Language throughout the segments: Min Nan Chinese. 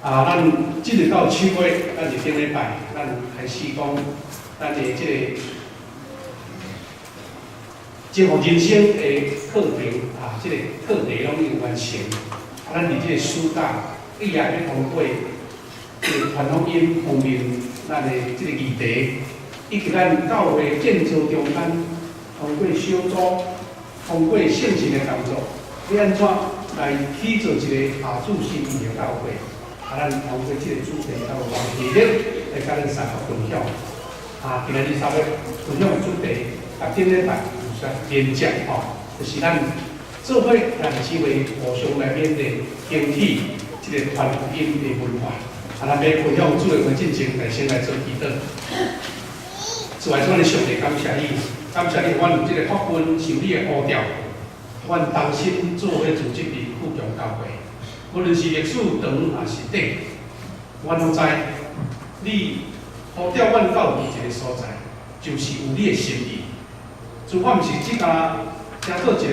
啊，咱進入到7月，咱是頂禮拜，咱開始講咱的這個祝福人生的課程啊，這個課題攏已經完成。啊，咱佇這個暑假，以來欲通過這個傳福音方面，咱的這個議題，以及咱教會建造中間，通過小組，通過聖神的工作，欲按怎來起造一個合主心意的教會？啊，咱通過這個主題，還有偌題目來佮咱三個分享。啊，今仔日三個分享的主題，佮頂禮拜有啥連接吼，就是咱做伙咱姊妹互相來勉勵，興起這個傳福音的文化。啊，咱欲分享主的話進前，來先來做祈禱。主愛，阮的上帝，感謝你，感謝你，阮有這個福分受你的呼召，阮同心做伙組織佇富強教會。無論是歷史長抑是短，阮攏知你呼召阮到佇一個所在，就是有你的心意。主，我毋是只干焦做一個，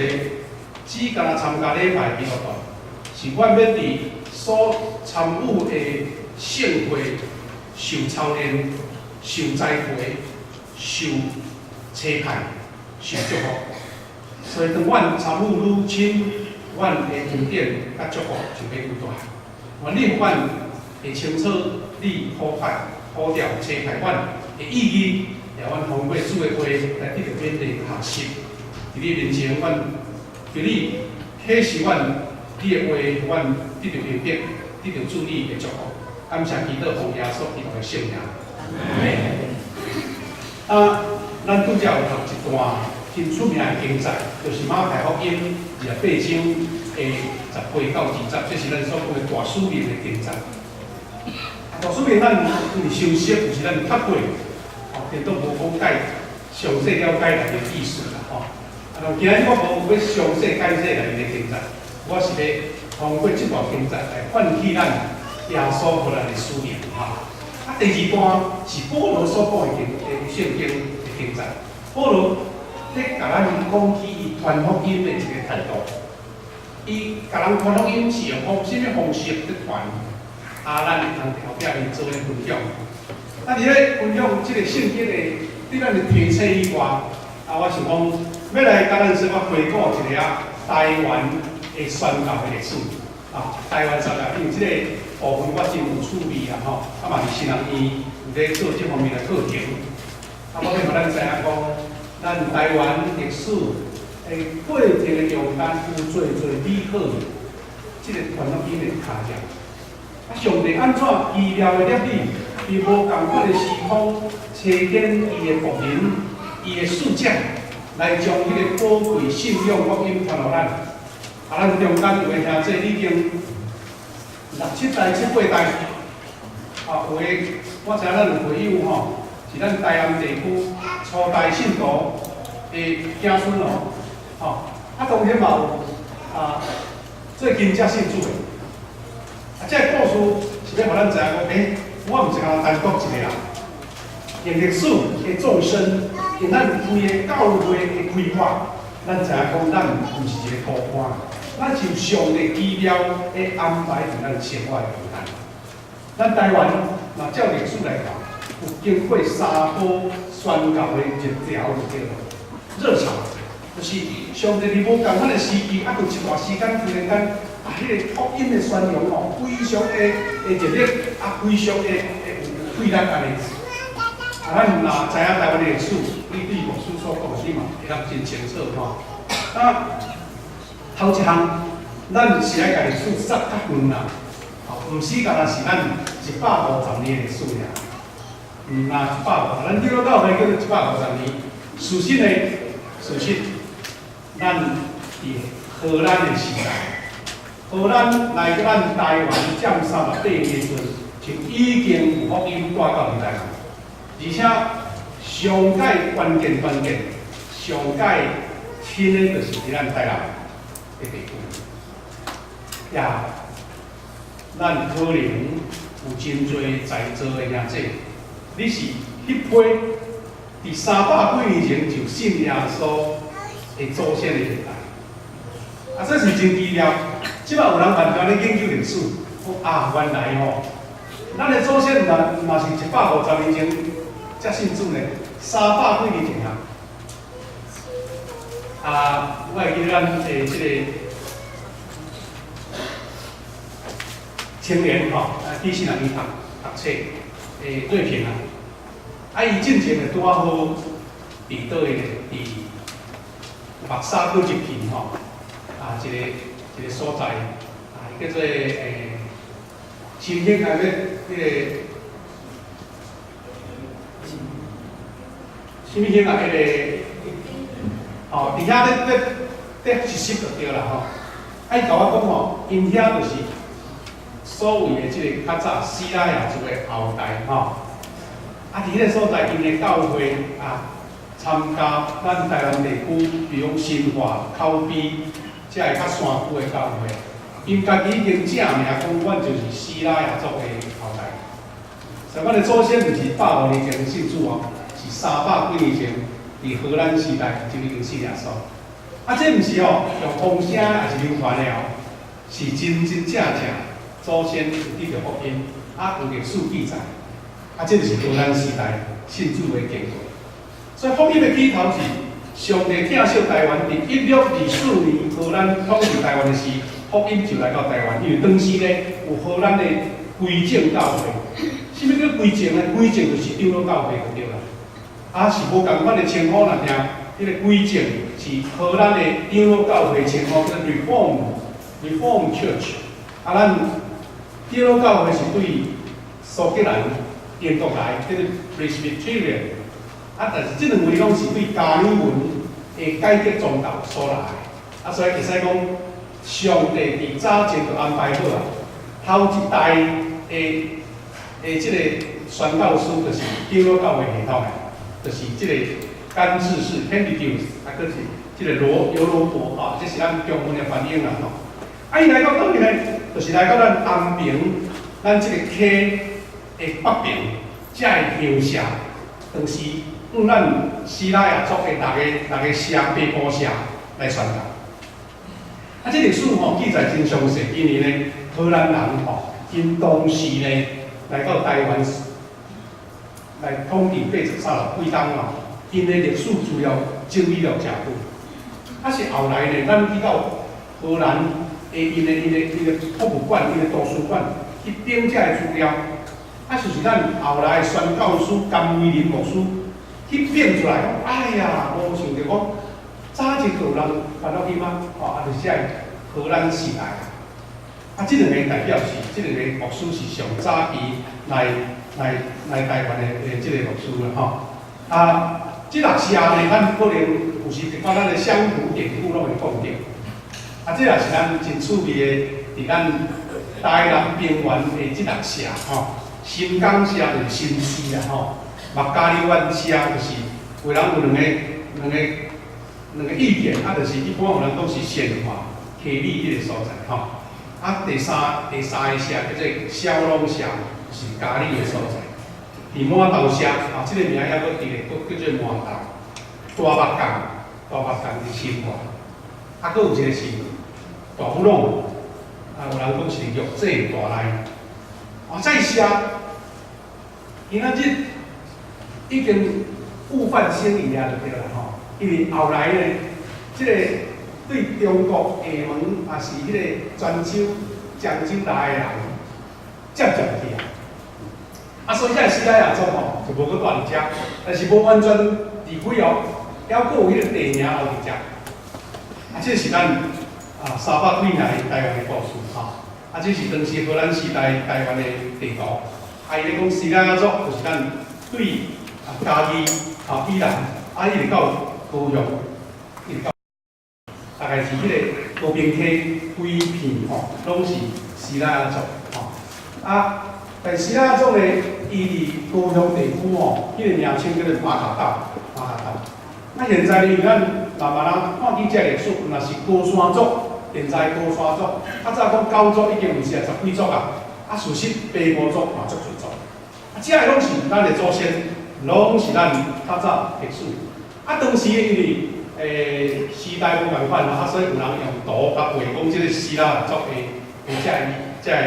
只干焦參加禮拜基督徒，是阮欲佇所參與的聖會受操練、受栽培、受差派、受祝福。所以當阮參與愈深，阮的恩典佮祝福就欲愈大。願你予阮會清楚你呼派、呼召、差派阮的意義，也阮通過主的話來得著勉勵學習。佇你面前，阮求你啟示阮你的話，阮得著明白，得著主你的祝福。感謝祈禱，奉耶穌基督的聖名。啊，咱拄才有讀一段真出名的經節，就是馬太福音28章的18到20節，這是咱所講的大使命的經節。大使命咱因為熟悉，就是咱讀過，哦，顛倒無講解詳細了解內面的意思啦，吼。啊，今日我無欲詳細解釋內面的經節，我是欲通過這段經節來喚起咱耶穌予咱的使命，吼。啊，第二段是保羅所講的經的聖經的經節，保羅咧共咱講起伊傳福音的一個態度。伊共人傳福音是用方啥物方式去傳？啊，咱通佇後壁面做伙分享。啊，佇咧分享這個聖經的對咱的提醒以外，啊，我想講欲來共咱小可回顧一下台灣的宣教的歷史。啊，台灣宣教，因為這個部分我真有趣味啊，吼，啊嘛是新人院有咧做這方面的課程。啊，我欲予咱知影講，咱台灣歷史的過程的中間有濟濟美好，這個傳福音的卡點。啊，上帝按怎奇妙的立意，佇無仝款的時空，差遣伊的僕人、伊的使者，來將彼個寶貴信仰福音傳予咱。啊，咱中間有的兄弟已經六七代、七八代，啊，有的我知影咱有會友吼，是咱台南地區初代信徒的子孫哦，吼，啊，當然嘛有啊，最近才信主的。啊，這個故事是欲予咱知影講，欸，我毋是干焦單獨一個人，用歷史的縱深，用咱規个教會的規劃，咱知影講，咱毋是一個孤單，咱是有上帝奇妙的安排佇咱生活的中間。咱台灣若照歷史來看，有經過三波宣教的熱潮就對了，熱潮，就是上帝佇無仝款的時期，啊，有一段時間突然間，啊，彼個福音的宣揚吼，非常的的熱烈，啊，非常的的有氣力按呢。啊，咱若知影台灣的歷史，你對牧師所講的，你嘛會當真清楚吼。啊，頭一項，咱是愛共歷史溯較遠啦，吼，毋是干焦是咱150年的歷史爾，毋若一百五十，咱基督教會叫做一百五十年。事實呢，事實，咱佇荷蘭的時代，荷蘭來咱台灣佔38年的時陣，就已經有福音帶到佇台灣，而且上蓋關鍵關鍵，上蓋親的就是佇咱台南的地區。呀，咱可能有真濟在座的兄弟，你是彼批佇300幾年前就信耶穌的祖先的後代，啊，這是真奇妙。這擺有人慢慢咧研究歷史，講啊，原來吼，咱的祖先嘛嘛是150年前才信主呢，300幾年前啊。啊，我會記得咱的這个青年吼，啊，去四人去讀讀冊，瑞平啊，啊，伊進前就拄仔好佇佗位咧，佇目沙閣入去吼，啊，一個一個所在，啊，叫做新興啊，咧彼個啥物興啊？彼个吼，佇遐咧咧咧實習就對啦吼。啊，伊共我講吼，𪜶遐就是所謂的這个較早西拉雅族的後代吼。啊，佇彼个所在，𪜶的教會啊，參加咱台南地區，比如講新化、口邊，遮个較山區的教會，𪜶家己已經正名講，阮就是西拉雅族的後代。所以，阮的祖先毋是150年前信主哦，是300幾年前佇荷蘭時代就已經信耶穌。啊，這毋是哦，用風聲抑是流傳的哦，是真真正正祖先有得著福音，啊，有歷史記載。啊，這就是荷蘭時代信主的經過。所以福音的起頭是上帝疼惜台灣，佇1624年荷蘭統治台灣的時，福音就來到台灣。因為當時咧有荷蘭的歸正教會。啥物叫歸正呢？歸正就是長老教會就對啦。啊，是無仝款的稱呼啦，聽。彼个歸正是荷蘭的長老教會稱呼，叫做 Reform Church。啊，咱長老教會是對蘇格蘭英國來，叫做 Presbyterian。啊，但是這兩位攏是對加爾文的改革宗教所來的。啊，所以會使講，上帝佇早前就安排好啊，頭一代的這個宣教師就是長老教會系統的，就是這個甘治世 Henricus，啊，閣是這個羅尤羅伯啊，這是咱中文的翻譯啦吼。啊，伊來到佗位呢，就是來到咱安平，咱這個溪的北邊，遮个鄉社，當時用咱西拉雅族的六个六个社八部社來宣教。啊，這歷史吼記載真詳細，因為呢，荷蘭人吼，𪜶當時呢來到台灣來統治83幾冬吼，𪜶的歷史資料整理了誠久。啊，是後來呢，咱去到荷蘭的𪜶的博物館、𪜶的圖書館去頂這个資料，啊，就是咱後來宣教師甘為霖牧師去變出來，講哎呀，無想著講早就有人傳落去嗎？吼，啊，就是這个荷蘭時代。啊，這兩个代表是，這兩个牧師是上早期來來來台灣的這个牧師啦，吼。啊，這六社呢，咱可能有時一寡咱的鄉土典故攏會講著。啊，這也是咱真趣味的，佇咱台南平原的這六社吼，新港社就是新市啦吼，麥加利灣社就是有人有兩个兩个兩個意見，啊，就是一般有人講是善化溪里彼個所在吼。啊，第三個社叫做小櫳社，是佳里的所在。佇滿豆社，啊，這個名猶閣佇咧，閣叫做滿豆。大目港，大目港佇新化。啊，閣有一個是大埔櫳，啊，有人講是玉井大內。啊，這社，今仔日已經物換星移啊，就對啦吼。因為後來呢，這個對中國廈門抑是彼个泉州、漳州來的人，漸漸去啊。啊，所以這个西拉雅族吼就無閣蹛佇遮，但是無完全離開哦，猶閣有彼个地名留佇遮。啊，這是咱啊300幾年台灣的故事吼。啊，這是當時荷蘭時代台灣的地圖。啊，伊咧講西拉雅族就是咱對啊嘉義啊以南，啊一直到高雄，一直到大概是彼个高屏溪規片吼，攏是西拉雅族吼。啊，但西拉雅族呢，伊佇高雄地區吼，彼个名稱叫做馬卡島，馬卡島。啊，現在呢，咱慢慢仔看起這個歷史，若是高山族，現在高山族，較早講九族已經毋是啊，十幾族啊，啊，事實平埔族嘛足濟族。啊，這个攏是咱的祖先，攏是咱較早歷史。啊，當時因為時代無仝款啊，所以有人用圖共畫講這個西拉雅族的這个這个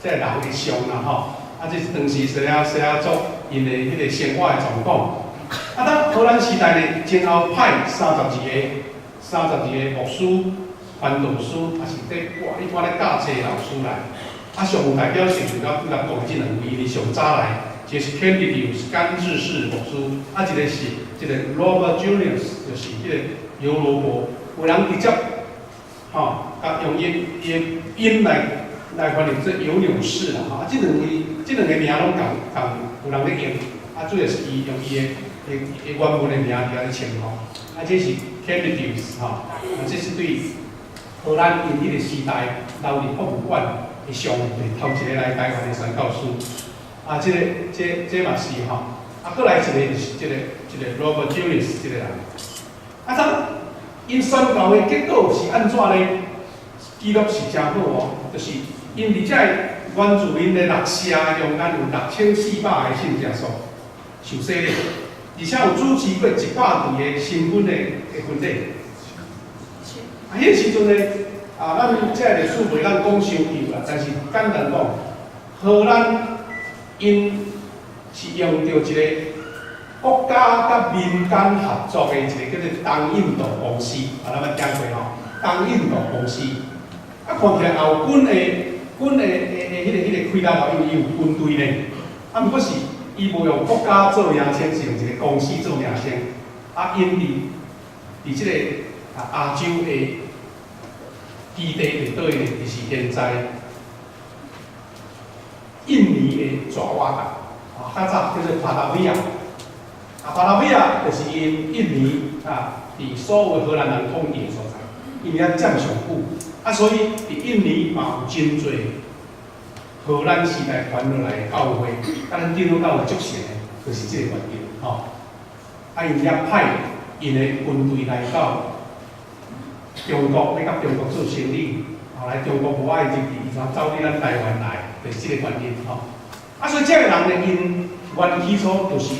這個人的像啦吼。啊，這是當時西拉西拉族𪜶的彼個生活的狀況。啊，當荷蘭時代呢，前後派32個牧師、傳道師，也是咧哇，一般咧教冊老師來。啊，上有代表性就拄才講的這兩位，伊上早來，一個是 Candidius 甘日士牧師，啊，一個是這個 Robert Julius，就是彼個尤羅伯。有人直接吼，共用伊的音來翻譯做尤紐士啦，吼。啊，這兩個名攏仝仝有人咧用，啊，主要是伊用伊的伊原文的名佇遐咧稱呼。啊，這是 Candidius 吼，啊，這是對荷蘭𪜶彼個時代留佇博物館的上頭一個來台灣的宣教師。啊，這嘛是吼，啊，閣來一個就是這個 Robert Julius 這個人。啊，當𪜶宣教的結果是按怎呢？記錄是誠好哦，就是𪜶佇這個原住民的六社中間有6400個信耶穌受洗禮，而且有主持過100對的新婚的婚禮。啊，彼個時陣呢，啊，咱這個歷史袂當講傷久啦，但是簡單講，荷蘭𪜶是用著一個國家佮民間合作的一個叫做東印度公司，啊，咱捌聽過吼？東印度公司，啊，看起來也有軍的彼個開發，因為伊有軍隊呢。啊，毋過是伊無用國家做名稱，是用一個公司做名稱。啊，𪜶佇這個啊亞洲的基地佇佗位呢？就是現在印尼的爪哇島，啊，較早叫做巴達維亞。啊，巴達維亞就是𪜶印尼啊，佇所有荷蘭人統治的所在，𪜶遐佔上久。啊，所以佇印尼嘛有真濟荷蘭時代傳落來的教會，佮咱長老教會足像的，就是這個原因吼。啊，𪜶遐派𪜶的軍隊來到中國，欲佮中國做生意，後來中國無愛入去，伊就走佇咱台灣來，就是這個原因吼。啊，所以這個人呢，𪜶原起初就是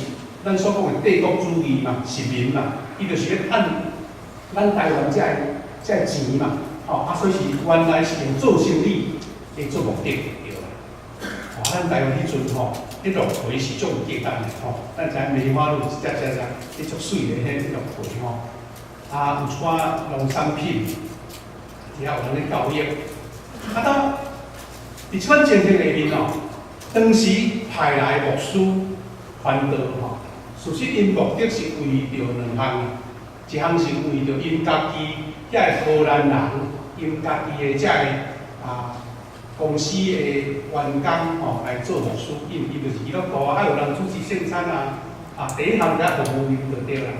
咱所講的帝國主義嘛，殖民嘛，伊就是欲趁咱台灣這個錢嘛，吼啊，所以是原來是用做生意來做目的，對啦。吼，咱台灣彼陣吼，彼落皮是足有價值的吼，咱知影梅花鹿一隻隻隻，彼足媠的彼落皮吼，啊，有一寡農產品，佇遐有人咧交易。啊，當佇這款情形下面哦，當時派來牧師傳道吼，事實𪜶目的是為著兩項，一項是為著𪜶家己遐個荷蘭人，𪜶家己的這個啊公司的員工吼來做牧師，因為伊就是基督徒啊，啊有人主持聖餐啊，啊第一項遐服務𪜶就對啦。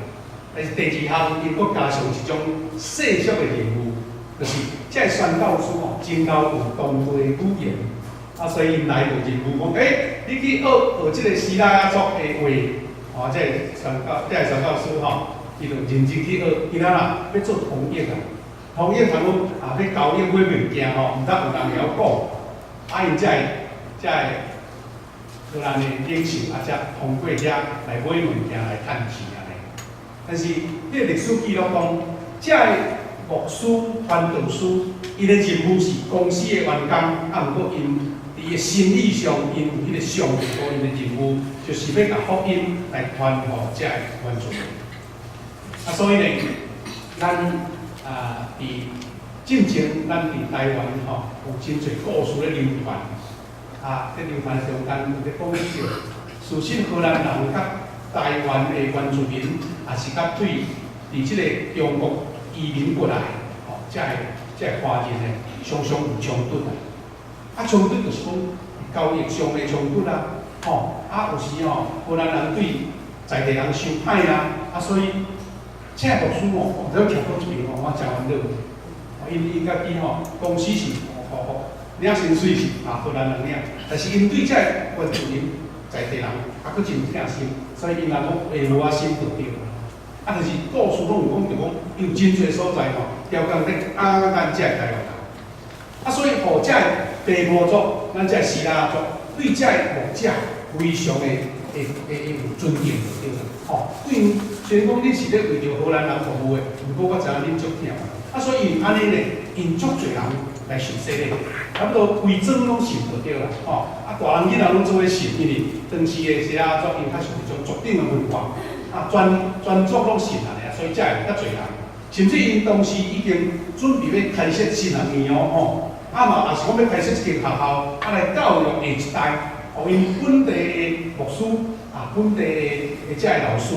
但是第二項，𪜶閣加上一種世俗的任務，就是這個宣教師吼，真𠢕有當地的語言，啊，所以𪜶來就任務講，欸，你去學學這個西拉雅族的話，吼，這個宣教師吼，伊就認真去學，伊哪啦，欲做通譯啊，通譯通講啊，欲交易買物件吼，毋得有人會曉講，啊，𪜶才會才會荷蘭的領袖啊，才通過遐來買物件來趁錢按呢。但是，這個歷史記錄講，這個牧師、傳道師，伊的任務是公司的員工，啊，毋過𪜶佇伊的心理上，𪜶有彼個上帝予𪜶的任務，就是欲共福音來傳予這個原住民。啊，所以呢，咱啊佇進前，咱佇台灣吼有真濟故事咧流傳。啊，佇流傳中間有咧講起著，事實荷蘭人佮台灣的原住民，也是佮對佇這個中國移民過來，吼，這個華人呢，常常有衝突啊。啊，衝突就是講交易上的衝突啊，吼，啊有時吼荷蘭人對在地人傷歹啊，啊所以這個牧師吼，佇徛佗一邊吼，我誠煩惱。𪜶家己吼公司是吼領薪水是啊荷蘭人領，但是𪜶對這個原住民在地人啊，閣真疼心，所以𪜶若講下無我心就對啦。啊，就是故事攏有講著講，有真濟所在吼，刁工咧壓咱這個台灣人。啊，所以予這個平埔族，咱這個西拉雅族對這個牧者非常的會有尊敬，對啦。吼，對𪜶雖然講恁是咧為著荷蘭人服務的，毋過我知影恁足疼。啊，所以按呢咧，𪜶足濟人來受洗禮，差不多規莊攏信就對啦，吼！啊，大人囡仔攏做伙信，因為當時的西拉雅族𪜶較是一種族長的文化，啊，全全族攏信啊，所以才會有遮濟人。甚至𪜶當時已經準備欲開設神學院哦，吼！啊嘛，也是講欲開設一間學校，啊來教育下一代，予𪜶本地的牧師啊，本地的遮个老師，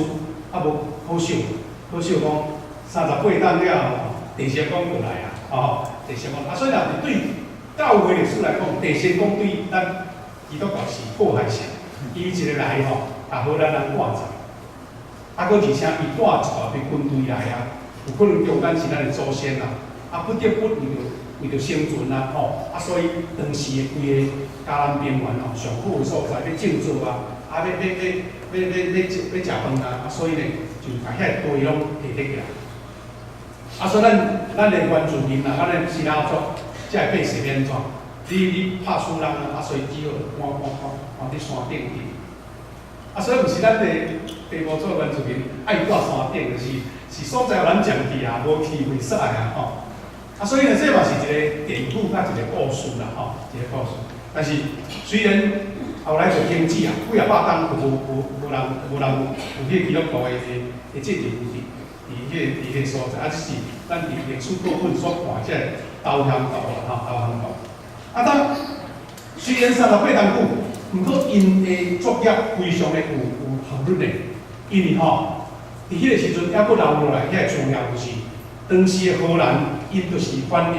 啊無可惜，可惜講38冬了後，鄭成功過來啊，吼，鄭成功啊，所以若是對教會歷史來講，鄭成功對咱基督教是禍害性，伊一个來吼，共荷蘭人趕走，啊，閣而且伊帶一大批軍隊來啊，有可能中間是咱的祖先啊，啊不得不為著生存啊，吼，啊所以當時的規个嘉南平原吼，上好的所在欲種稻啊，啊欲欲欲欲欲欲欲食飯啊，啊所以呢，就共遐個地攏提得起來。啊，所以咱的原住民啊，咱的西拉雅族，才會被洗變怎？你拍死人啊，啊所以只好趕趕趕趕佇山頂去。啊，所以毋是咱的地母做原住民愛蹛山頂，就是是所在予咱占去啊，無去袂使啊，吼。啊，所以呢，這嘛是一個典故佮一個故事啦，吼，一個故事。但是雖然後來就停止啊，幾仔百冬就無人有彼個基督徒的責任佇彼個所在，啊，這是咱佇歷史課本所看這個投降圖啦，吼，投降圖。啊，當雖然38冬久，毋過𪜶的作業非常的有效率的，因為吼，佇彼個時陣猶閣留落來遐個資料，就是當時的荷蘭，𪜶就是翻譯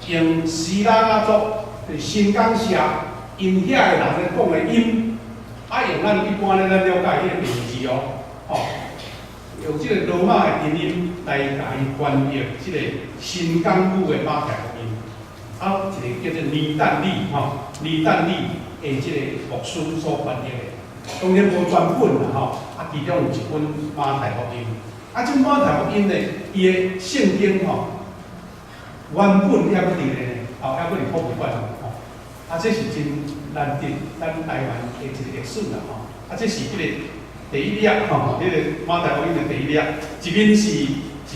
用西拉雅族，就是新港社，𪜶遐個人咧講的音，啊用咱一般咧咱了解彼個白字哦，吼，用這個羅馬的拼音來共伊翻譯這個新港語的馬太福音，啊，一個叫做尼旦利吼，尼旦利的這個牧師所翻譯的，當然無全本啦吼，啊，其中有一本馬太福音，啊，這馬太福音呢，伊的聖經吼，原本猶閣佇咧，吼，猶閣佇博物館吼，啊，這是真難得，咱台灣的一個歷史啦吼，啊，這是這個第一頁吼，彼個馬太福音的第一頁，一面是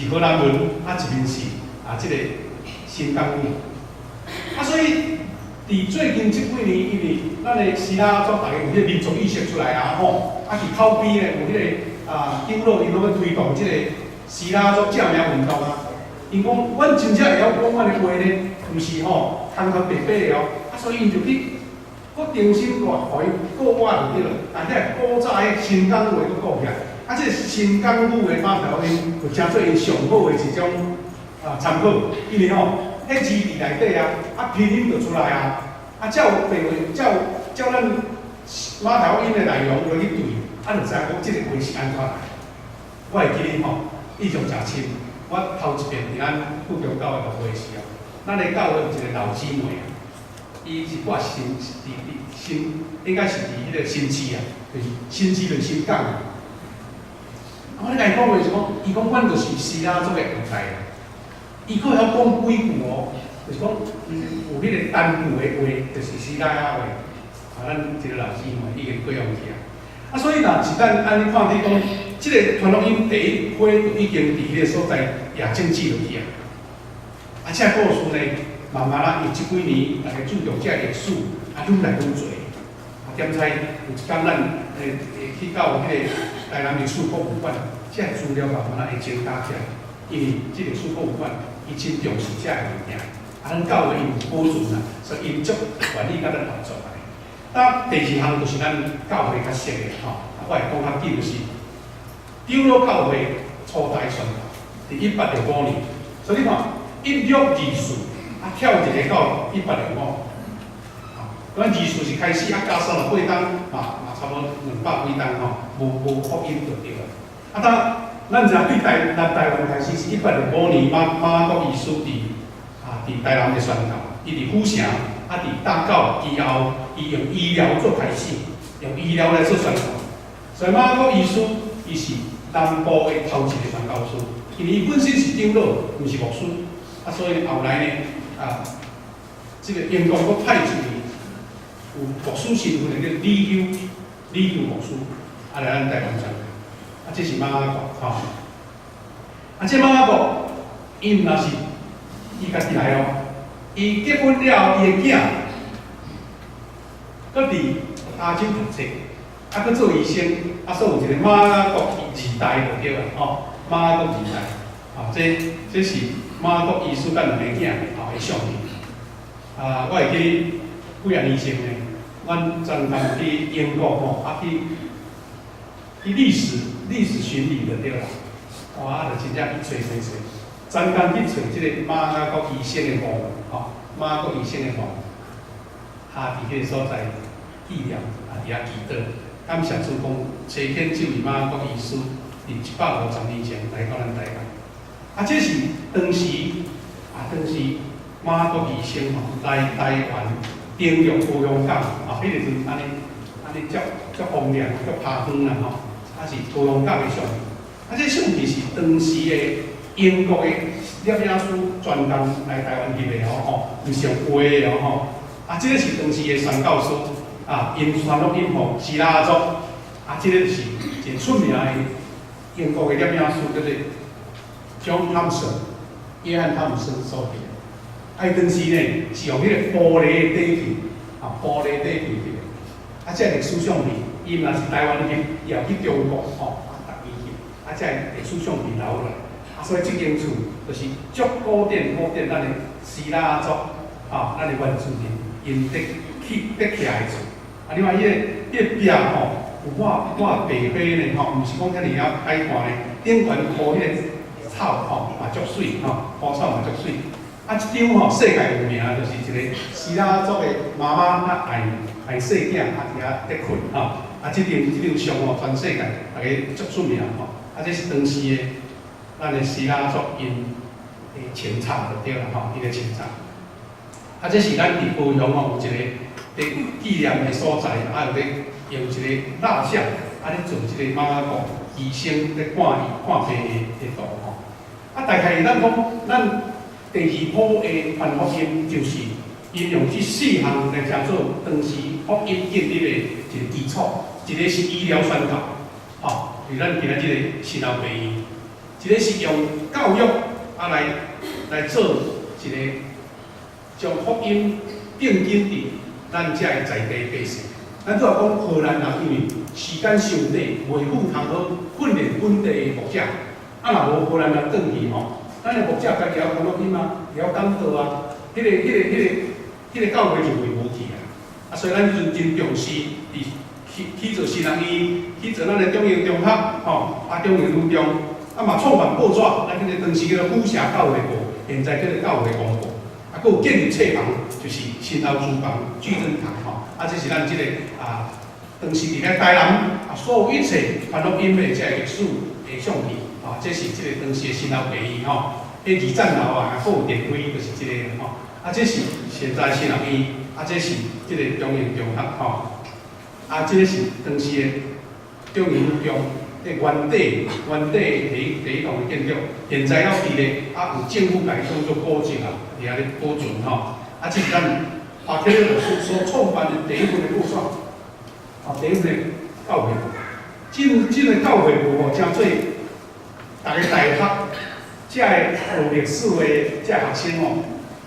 荷蘭文，啊，一面是啊這個新港語，啊，所以佇最近這幾年，因為咱的西拉雅族逐家有彼個民族意識出來啊吼，啊，佇口邊咧有彼個啊長老𪜶攏欲推動這個西拉雅族正名運動啊。𪜶講，阮真正會曉講阮的話呢，毋是吼空空白白的哦。啊，所以𪜶就去閣重新閣予伊過活就對了，共遐古早彼新港話閣顧起來。啊，這個新港語的馬太福音就成做𪜶上好的一種啊參考，因為吼，彼字佇內底啊，啊拼音就出來啊，啊才有白話，才有照咱馬太福音的內容落去對，啊就知影講這個話是按怎來。我會記得吼，印象誠深。我頭一遍佇咱富中教會牧會的時候，咱的教會有一個老姊妹啊，伊是蹛新佇佇新，應該是佇彼個新市啊，就是新市就是新港啊。我咧共伊講話是講，伊講阮就是西拉雅族的後代啊。伊閣會曉講幾句哦，就是講有彼個單句的話，就是西拉雅話。啊，咱一個老姊妹已經過往去啊。啊，所以若是咱按呢看，你講，這個傳福音第一批就已經佇彼個所在也種子落去啊。啊，這個故事呢，慢慢啊，因這幾年逐家注重這個歷史，啊，愈來愈濟。啊，點知有一工咱會去到彼個台南歷史博物館，這個資料慢慢啊會增加起來，因為這歷史博物館伊真重視這個物件，啊，咱教會𪜶有保存啊，所以𪜶足願意佮咱合作的。啊，第二項就是咱教會較熟的吼，啊，我會講較緊就是，長老教會初代宣教，佇1865年，所以你看1624，啊跳一个到1865，啊，阮24是開始，啊加38冬嘛差不多200幾冬吼，無福音就對了。啊，當咱知影對南台灣開始是1865年馬馬國醫師佇台南的宣教，伊佇府城，啊佇大甲之後，伊用醫療做開始，用醫療來做宣教。所以馬國醫師伊是南部的頭一個傳教士，因為伊本身是長老，毋是牧師，啊，所以後來呢，啊，這個英國閣派一個有牧師身份的叫李休，李休牧師，啊來咱台灣傳教。啊，這是馬雅國吼，啊，這馬雅國，伊毋若是伊家己來哦，伊結婚了後，伊的囝閣佇亞洲讀冊，啊，閣做醫生，啊，所以有一個馬雅各二代就對啦，吼，馬雅各二代，啊，這是馬國醫師佮兩個囝吼的相片。啊，我會記幾仔年前呢，阮專工去英國吼，啊去歷史巡禮就對啦。哇，啊，就真正去揣揣揣，專工去揣這個馬雅各醫生的墓，吼，馬雅各醫生的墓，啊，佇彼個所在紀念，啊，佇遐祈禱，感謝主講，差遣這位馬雅各醫師佇150年前來到咱台灣。啊，這是當時啊，當時馬雅各醫生吼來台灣登陸高雄港啊，彼個時陣按呢按呢遮遮荒涼、遮拍遠啦吼，啊是高雄港的相片。啊，這相片是當時的英國的攝影師專工來台灣翕的哦吼，毋是用畫的哦吼。啊，這個是當時的宣教師啊，𪜶傳福音予西拉族。啊，這個就是一個出名的英國的攝影師，叫做 John Thompson，約翰湯姆森所翕的。啊，伊當時呢是用彼個玻璃的底片，啊，玻璃底片翕的。啊，這個歷史相片，伊若是台灣翕，伊也去中國吼，啊，逐伊翕。啊，這個歷史相片留落來。啊，所以這間厝就是足古典古典咱的西拉族，啊，咱的原住民𪜶得起得起來的厝。啊，另外彼個壁吼，有抹抹白花呢吼，毋是講遐爾仔歹看呢。頂懸鋪彼個草吼，嘛足媠吼，鋪草嘛足媠。啊，這張吼世界有名，就是一個西拉族的媽媽啊愛愛細囝啊佇遐咧睏吼。啊，這張相吼，全世界逐家足出名吼。啊，這是當時的咱的西拉族𪜶的清冊就對啦吼，𪜶的清冊。啊，這是咱佇高雄吼有一個佇紀念的所在，啊有咧用一個蠟像，啊咧做這個馬雅各醫生咧看伊看病的圖吼。啊，大概咱講，咱第二波的傳福音就是𪜶用這四項來成做當時福音建立的一個基礎。一個是醫療宣教，吼，是咱今仔這個新後病院；一個是用教育啊來做一個將福音定根佇咱遮的在地百姓。咱拄仔講荷蘭人，因為時間傷短，袂赴湯好訓練本地的牧者。啊，若無荷蘭人轉去吼，咱的牧者家己曉傳福音啊，會曉講道啊，彼個教會就會無去啊。啊，所以咱彼陣真重視佇去做神學院，去做咱的中英中學，吼，啊中英女中，啊嘛創辦報紙，咱叫做當時叫做府社教會報，現在叫做教會公報。啊，閣有建立冊房，就是新後書房、聚珍堂，吼，啊，這是咱這個啊，當時佇咧台南啊，所有一切傳福音的這個歷史的相片，啊，這是這個當時的新後病院，吼，彼二戰後啊，閣有電梯，就是這個吼，啊，這是現在神學院，啊，這是這個中英中學，吼。啊，這個是當時的中英女中的原底第一棟的建築，現在猶佇咧，啊，有政府共伊當做古蹟啊，佇遐咧保存吼。啊，這是咱巴克禮牧師所創辦的第一份的報紙，啊，第一份的教會報。這個教會報吼，成做逐个大學遮个學歷史的遮學生吼，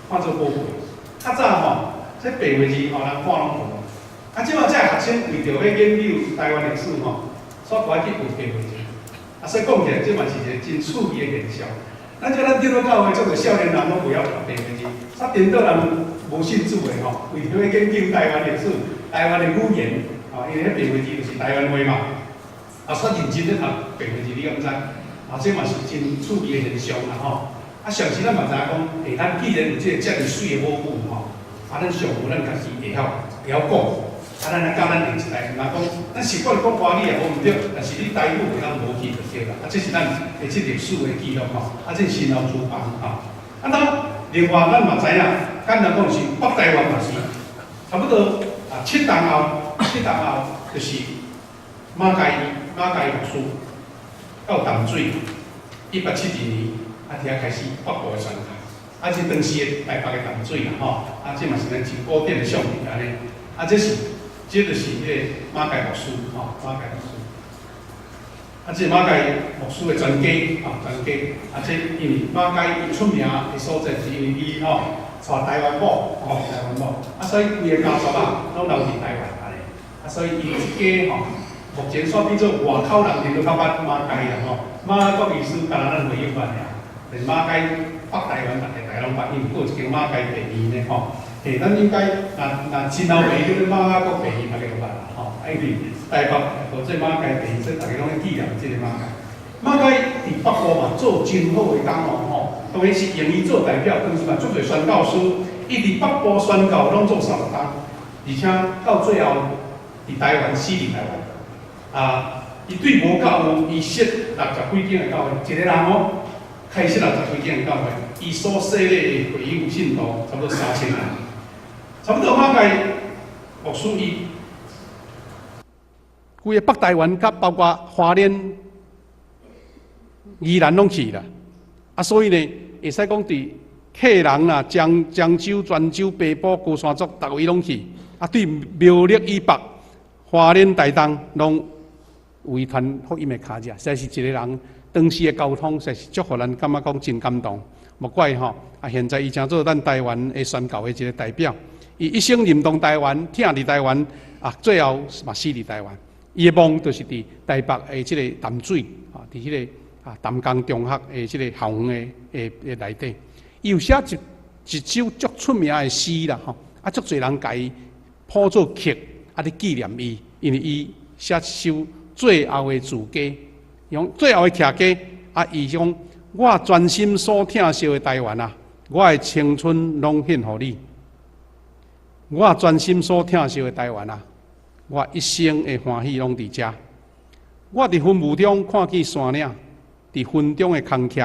看做寶貝。較早吼，這白話字吼，人看攏無。啊，這馬遮學生為著欲研究台灣歷史吼，煞閣愛去學白話字。啊，所以講起來，這嘛是一個真趣味的現象。咱這咱長老教會足濟少年人攏袂曉讀白話字，煞顛倒人無信主的吼，為著欲研究台灣歷史、台灣的語言，吼，因為彼白話字就是台灣話嘛。啊，煞認真咧讀白話字，你敢知？啊，這嘛是真趣味的現象啦吼。啊，上次咱嘛知影講，欸，咱既然有這個遮爾媠的母語吼，啊，咱上無咱家己會曉講。啊，咱來教咱下一代，毋通講，咱習慣講華語也無毋對，但是你台語會當無去就對啦。啊，這是咱的這歷史的記錄吼。啊，這是新老書房吼。啊，那另外咱嘛知影，簡單講是北台灣嘛是差不多啊，7冬後就是馬偕牧師到淡水，1872年啊，佇遐開始北部的宣教。啊，這當時的台北的淡水啦吼。啊，這嘛是咱真古典的相片按呢。啊，這就是彼個馬偕牧師吼，馬偕牧師。啊，這馬偕牧師的全家，啊，全家。啊，這因為馬偕伊出名的所在，是因為伊吼，娶台灣某，吼，台灣某，啊，所以規个家族啊，攏留佇台灣按呢。啊，所以伊這家吼，目前煞變做外口人佇都較捌馬偕啦吼。馬國醫師敢若咱會友捌爾，但馬偕北台灣逐个大家攏捌，因為閣有一間馬偕病院呢吼。嘿，咱應該若若親後病叫做馬國病院，大家都捌啦吼。啊，因為台北號做馬偕病院，所以大家攏咧紀念這个馬偕。馬偕佇北部嘛做真好的工哦吼，當然是用伊做代表，當時嘛足濟宣教師，伊佇北部宣教攏做30冬，而且到最後佇台灣死佇台灣。啊，伊對無教有伊設60幾間的教會，一個人哦，開設六十幾間的教會，伊所洗禮的會友信徒差不多3000人，差不多馬偕牧師伊，規个北台灣佮包括花蓮、宜蘭攏去啦，啊，所以呢，會使講佇客人啦、漳州、泉州、北埔、高山族，逐位攏去，啊，對苗栗以北、花蓮、台東攏有伊傳福音的跤跡，實在是一個人當時的交通，實在是足予咱感覺講真感動。莫怪吼，啊，現在伊成做咱台灣的宣教的一個代表，伊一生認同台灣，疼佇台灣，啊，最後嘛死佇台灣。伊的墓就是佇台北的這個淡水，啊，佇彼個啊淡江中學的這個校園的內底。伊有寫一首足出名的詩啦，吼，啊，足濟人共伊譜做曲，啊，咧紀念伊，因為伊寫一首最後的自歌，用最後的徛歌，啊，伊講我全心所疼惜的台灣啊，我的青春攏獻予你。我全心所疼惜的台灣啊，我一生的歡喜攏佇遮。我佇雲霧中看見山嶺，佇雲中的空隙，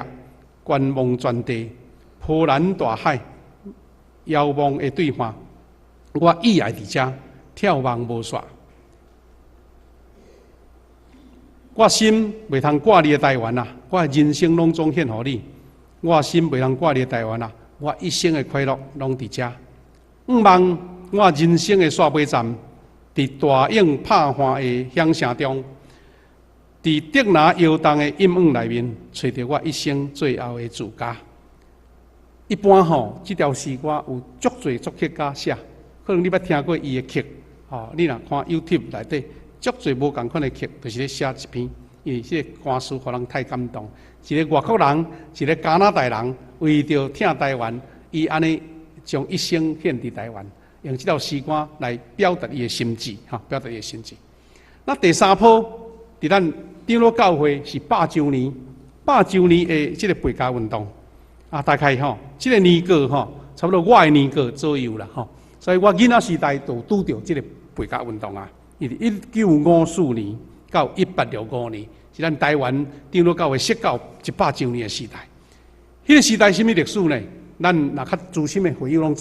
觀望全地，波瀾大海，遙望的對岸。我意愛佇遮，眺望無煞。我心袂通掛你的台灣啊！我的人生攏總獻予你。我心袂通掛你的台灣啊！我一生的快樂攏佇遮。向望我人生的煞尾站，佇大湧拍岸的響聲中，佇竹籃搖動的音韻內面，揣著我一生最後的住家。一般吼，這條詩歌有足濟作曲家寫，可能你捌聽過伊的曲，吼，你若看 YouTube 內底，足濟無仝款的曲，就是咧寫這篇，因為這個歌詞予人太感動。一個外國人，一個加拿大人，為著疼台灣，伊按呢將一生獻佇台灣，用這條詩歌來表達伊的心志，哈，表達伊的心志。那第三波，佇咱長老教會是百周年，百周年的這個背架運動，啊，大概吼，這個年過吼，差不多我的年過左右啦，吼，所以我囡仔時代就拄著這個背架運動啊。伊1954年到1865年，是咱台灣長老教會設教100周年的時代。彼個時代啥物歷史呢？咱若較資深的會友攏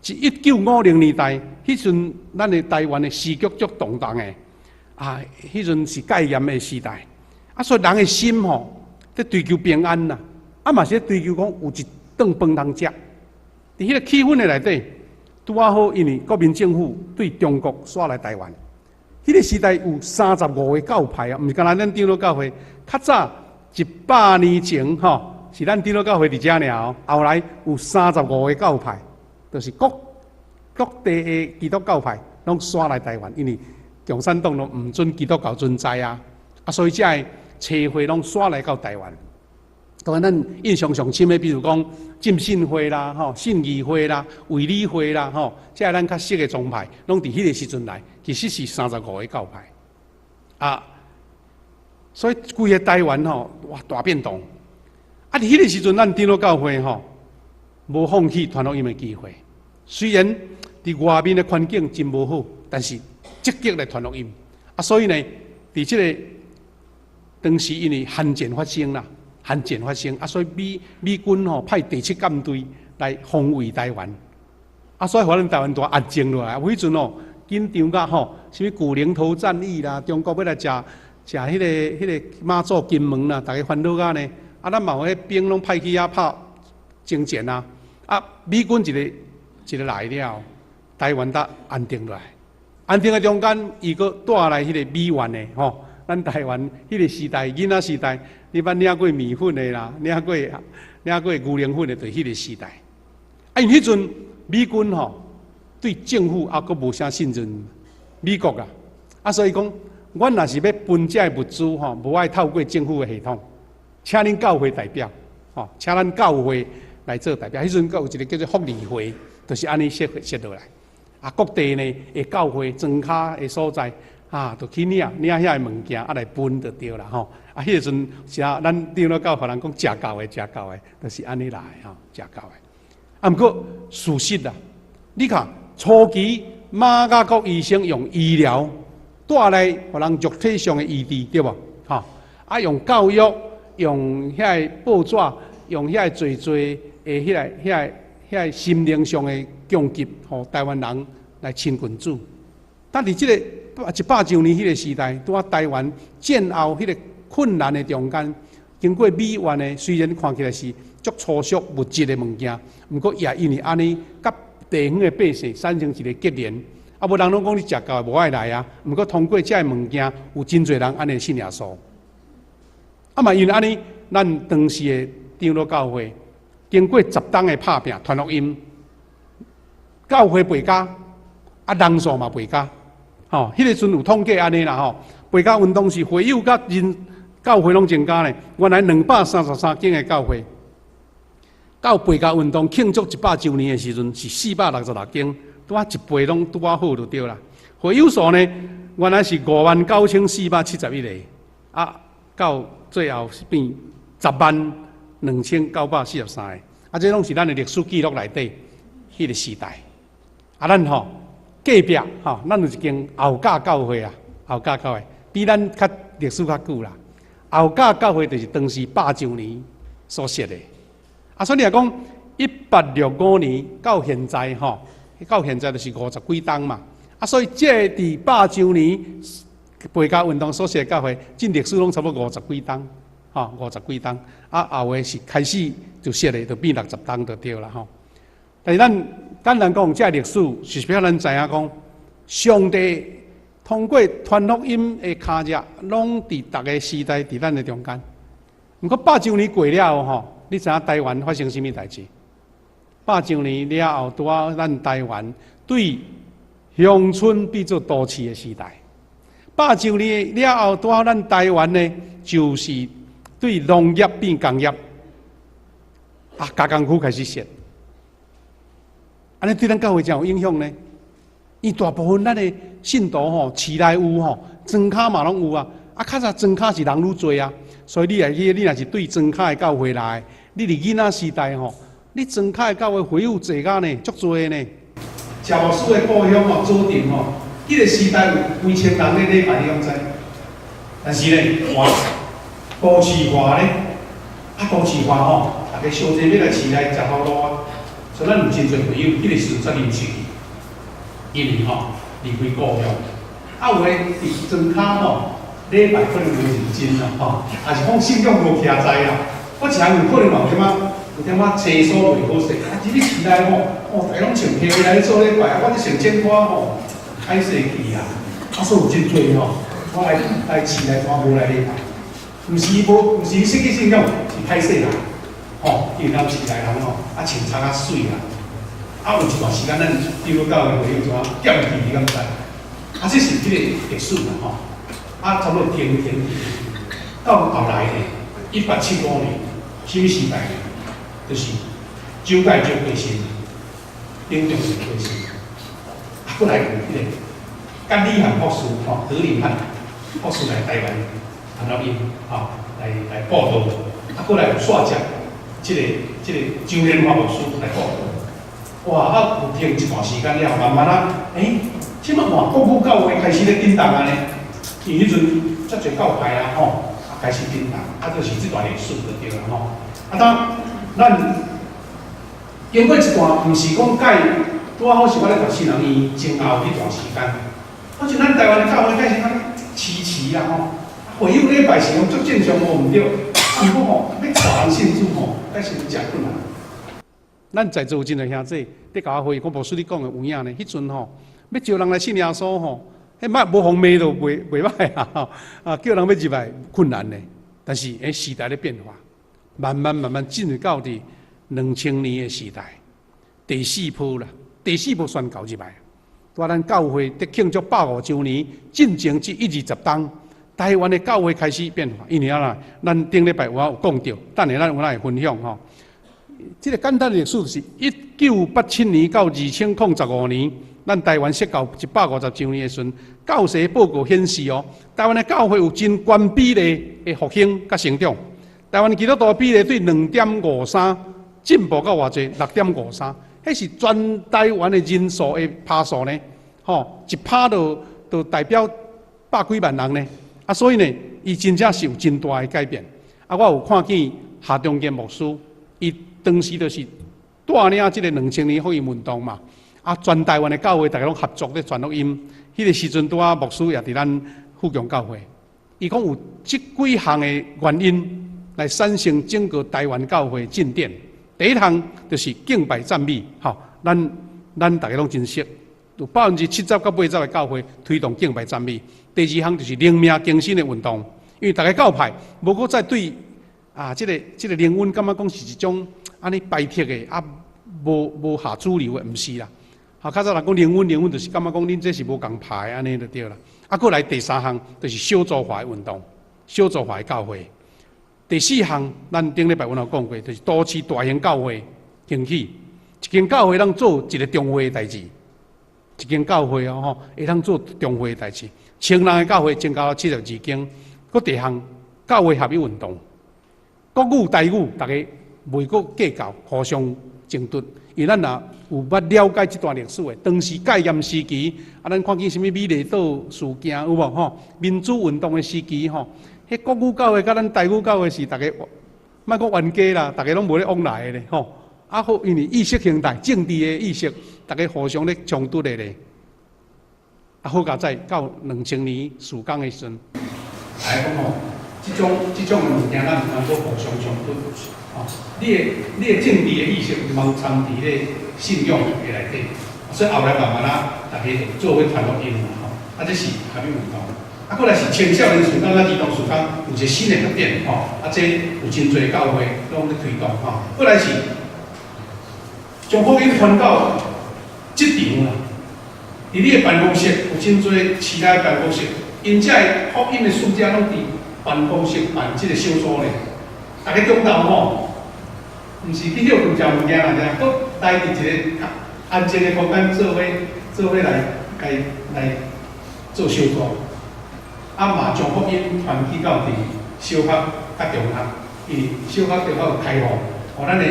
知，是1950年代，彼陣咱的台灣的時局足動盪的，啊，彼陣是戒嚴的時代，啊，所以人的心吼，佇追求平安啦，啊嘛是咧追求講有一頓飯通食。佇彼個氣氛的內底，拄仔好，因為國民政府對中國徙來台灣。彼個時代有35個教派啊，毋是干焦咱長老教會。較早100年前吼，是咱長老教會佇遮爾哦。後來有三十五個教派，就是各各地的基督教派攏徙來台灣，因為共產黨攏毋准基督教存在啊，啊，所以遮个差會攏徙來到台灣。當然，咱印象上深的，比如講浸信會啦、吼信義會啦、衛理會啦、吼，這咱較熟的宗派，攏佇彼個時陣來，其實是三十五個教派。啊，所以規个台灣吼，哇，大變動。啊，佇彼個時陣，咱長老教會吼，無放棄傳福音的機會。雖然佇外面的環境真無好，但是積極來傳福音。啊，所以呢，佇這個當時因為韓戰發生啦。韓戰發生，啊，所以美軍吼派第七艦隊來防衛台灣，啊，所以予咱台灣大安靜落來。有彼陣哦，緊張甲吼，啥物古寧頭戰役啦，中國欲來食食彼個媽祖金門啦，逐家煩惱甲呢。啊，咱嘛有彼兵攏派去遐拍征戰啊。啊，美軍一個一個來了，台灣才安定落來。安定的中間，伊閣帶來彼個米原的吼。咱台灣彼個時代，囡仔時代，你捌領過麵粉的啦，領過牛奶粉的，就是彼個時代。啊，因彼陣美軍吼對政府猶閣無啥信任，美國啊，啊，所以講，阮若是欲分這个物資吼，無愛透過政府的系統，請恁教會代表，吼，請咱教會來做代表。彼陣閣有一个叫做福利會，就是按呢設設落來。啊，各地呢的教會莊跤的所在，啊，就去領領遐个物件，啊來分就對啦吼。啊，彼个時陣是啊，咱長老教予人講食教的，食教的，就是按呢來吼，食教的。啊，毋過事實啊，你看初期馬雅各醫生用醫療帶來予人肉體上的醫治，對無？吼，啊，用教育，用遐个報紙，用遐个濟濟的彼个、彼个、彼个心靈上的供給，予台灣人來親近主。但佇這个100周年彼个時代，拄仔台灣戰後彼個困難的中間，經過美援的，雖然看起來是足粗俗物質的物件，毋過也因為按呢，佮地方的百姓產生一个結連。啊，無人攏講你食教的無愛來啊。毋過通過這个物件，有真濟人按呢信耶穌。啊嘛，因為按呢，咱當時的長老教會經過10冬的拍拚傳福音，教會倍加，啊人數嘛倍加。吼，彼个時陣有統計按呢啦吼，倍加運動是會友佮人教會攏增加咧。原來233間的教會，到倍加運動慶祝100週年的時陣是466間，拄仔一倍攏拄仔好就對啦。會友數呢，原來是59,471個，啊，到最後是變102,943個。啊，這攏是咱的歷史記錄內底彼个時代。啊，咱吼隔壁吼，咱有一間後甲教會啊，後甲教會比咱較歷史較久啦。後甲教會就是當時百周年所設的。啊，所以你若講1865年到現在吼，到現在就是五十幾冬嘛。啊，所以這個佇百周年倍加運動所設的教會，這歷史攏差不多五十幾冬，吼，五十幾冬。啊，後的是開始就設的，就變60冬就對啦吼。但是咱簡單講，這個歷史是予咱知影講，上帝通過傳福音的跤跡，攏佇逐个時代佇咱的中間。毋過百周年過了後吼，你知影台灣發生啥物代誌？百周年了後，拄仔咱台灣對鄉村變做都市的時代。百周年了後，拄仔咱台灣呢，就是對農業變工業，啊，加工區開始設。按呢對咱教會誠有影響呢。伊大部分咱的信徒吼，市內有吼，莊跤嘛攏有啊。啊，較早莊跤是人愈濟啊，所以你若去，你若是對莊跤的教會來，你佇囡仔時代吼，你莊跤的教會會友濟甲呢，足濟呢。謝牧師的故鄉吼，左鎮吼，彼個時代有幾千人咧禮拜，你敢知？但是呢，哇，都市化咧，啊，都市化吼，逐家小濟欲來市內食頭路啊，所以咱有真濟會友，彼個時陣才認識去，因為吼離開故鄉，啊有的佇莊跤吼，禮拜可能無認真啦，吼，抑是講信仰無徛在啦，我一項有可能嘛有點仔有點仔廁所袂好勢，啊，入去市內吼，哦，逐家攏穿皮來做禮拜，啊，我咧穿剪拖吼，歹勢去啊，啊，所以有真濟吼，我來來市內看無來禮拜，毋是伊無，毋是伊失去信仰，是歹勢啦，吼，因為咱市內人吼，啊穿衫較媠啦，啊有一段時間咱長老教會會友怎劍氣，你敢知？啊，這是彼個歷史啦，吼。啊，差不多停停停，到後來呢，1875年，啥物時代呢？就是蔣介石過身，蔣中正過身，啊，閣來有彼个葛理翰博士吼，葛理翰博士來台灣傳福音，吼，來來布道，啊，閣來有煞接這個周連華牧師來布道，哇，啊，有停一段時間了，慢慢啊，欸，這擺換國語教會開始咧震動啊呢？因為彼陣遮濟教派啊，吼，啊開始震動，啊，就是這段歷史就對啦，吼。啊，當咱經過一段，毋是講蓋拄仔好是我咧讀神學院前後彼段時間，好像咱台灣的教會開始較遲遲啊，吼，會友禮拜是講足正常無毋對，啊，毋過吼，欲帶人信主吼，開始誠困難。咱在座有真濟兄弟，你共我回憶講，牧師你講的有影呢？彼陣吼，欲招人來信耶穌吼，彼捌無予罵都袂袂歹啊！吼，啊，叫人欲入來困難呢。但是，欸，時代咧變化，慢慢慢慢進入到佇2000年的時代，第四波啦，第四波宣教入來。拄咱教會佇慶祝150週年，進前這一二十冬，台灣的教會開始變化。因為啊，咱頂禮拜有我有講著，等下咱有來分享吼。這個簡單的歷史是1987年到2015年，咱台灣釋教150週年的時陣，教社報告顯示哦，台灣的教會有真懸比例的復興佮成長。台灣基督徒比例對2.53進步到偌濟？6.53。彼是全台灣的人數的趴數呢，吼，一趴就代表百幾萬人呢。啊，所以呢，伊真正是有真大的改變。啊，我有看見夏中堅牧師，伊當時就是帶領這个2000年福音運動嘛。啊，全台灣的教會逐家攏合作咧傳福音。彼個時陣拄仔牧師也佇咱富強教會。伊講有這幾項的原因來產生整個台灣教會進展。第一項就是敬拜讚美，吼，咱逐家攏真熟，有70%到80%的教會推動敬拜讚美。第二項就是靈命更新的運動，因為逐个教派無閣再對啊，這個靈恩感覺講是一種按呢排斥的啊，無合主流的，毋是啦。吼，較早人講靈恩，靈恩就是感覺講恁這是無仝派的按呢就對啦。啊，閣來第三項就是小組化的運動，小組化的教會。第四項，咱頂禮拜阮有講過，就是都市大型教會興起，一間教會通做一個中會的代誌，一間教會哦吼，會通做中會的代誌。千人的教會增加到72間。閣第二項，教會合一運動，國語、台語，逐家袂閣計較，互相爭奪。因為咱若有捌了解這段歷史的，當時戒嚴時期，啊，咱看見啥物美麗島事件有無吼？民主運動的時期吼。彼國語教會佮咱台語教會是逐家，莫講冤家啦，逐家攏無咧往來的咧吼。啊好，因為意識形態、政治的意識，逐家互相咧衝突的咧。啊好佳哉，到2000年事工的時陣，來講吼，這種物件，咱毋通閣互相衝突。吼，你的政治的意識毋通摻佇咧信仰的內底，所以後來慢慢啊，逐家就做伙傳福音嘛吼。啊，這是合一運動。啊，閣來是青少年事工佮兒童事工有一個新的發展吼，啊，這有真濟教會攏咧推動吼。閣來是將福音傳到職場啦，佇你的辦公室有真濟市內辦公室，𪜶遮的福音的使者攏佇辦公室辦這个小組咧。逐家中晝吼，毋是去歇睏食物件啦，爾閣來佇一個安靜的空間做伙做伙來來來做小組。啊嘛將福音傳去到佇小學佮中學，因為小學中學有開放，予咱的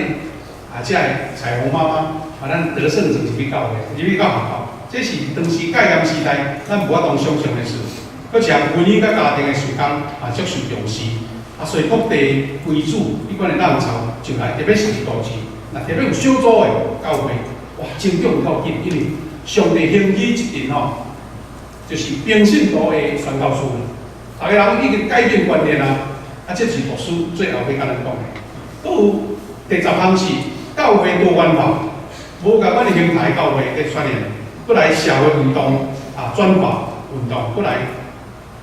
啊，遮的彩虹媽媽，啊，咱得勝者入去教會，入去到學校，這是當時戒嚴時代，咱無法度想象的事。閣一項婚姻佮家庭的事工啊，足受重視。啊，所以各地歸主彼款的浪潮就來，特別是佇都市，若特別有小組的教會，哇，成長較緊，因為上帝興起一陣吼，就是平信徒的宣教士，逐家人已經改變觀念啊！啊，這是牧師最後欲共咱講的。閣有第十項是教會多元化，無仝款的形態教會佇出現，閣來社會運動啊轉化運動，閣來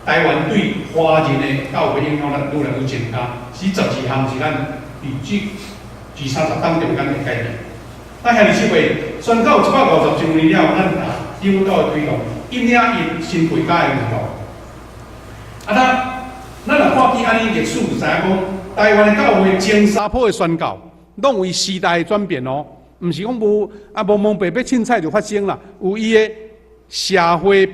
台灣對華人的教會影響力愈來愈增加。是十二項是咱佇這二三十冬中間的改變。咱兄弟姊妹，宣教150週年了，咱啊長老會推動一領一新國家的運動。啊，咱若看見按呢歷史，就知影講，台灣的教會前三波的宣教，攏為時代的轉變哦，毋是講無啊無無白白凊彩就發生啦，有伊的社會